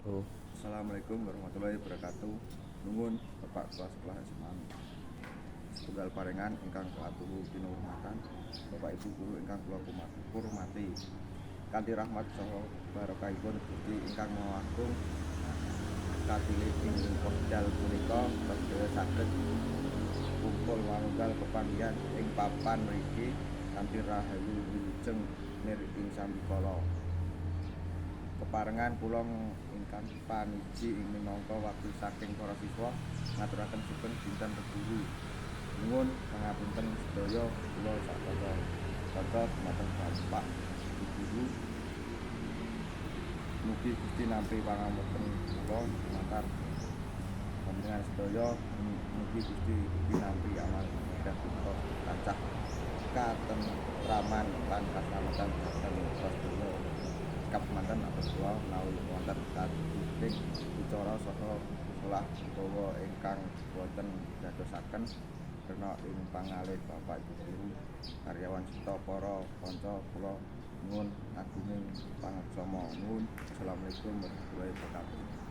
Oh. Assalamualaikum warahmatullahi wabarakatuh. Nuwun Bapak Kepala Sekolah SMA Setunggal Parengan ingkang katur kinurmatan, Bapak Ibu guru ingkang kula hormati. Kanthi rahmat saha barokahipun Gusti ingkang Maha Agung, katilih ing wekdal punika sedaya saged kumpul manunggal pepanggihan ing papan mriki kanthi rahayu wilujeng nir ing sambikala. Keparengan kula ingkang paniji ing minangka wakil saking para siswa ngaturaken sugeng dinten Rebo Guru. Nyuwun pangapunten sedaya kula sak kanca-kanca dumateng Bapak Ibu guru. Mugi Gusti nampi pangapunten kula lumantar panjenengan sedaya. Mugi Gusti ugi nampi amal ibadah kita tansah katentraman lan kaslametan dhateng kita sedaya. Cekap semanten atur kula, menawi wonten katuting wicara saha solah utawa ingkang boten dadosaken rena ing pangalih Bapak Ibu guru, karyawan serta para kanca, kula nyuwun agunging pangaksama. Nuwun. Assalamualaikum warahmatullahi wabarakatuh.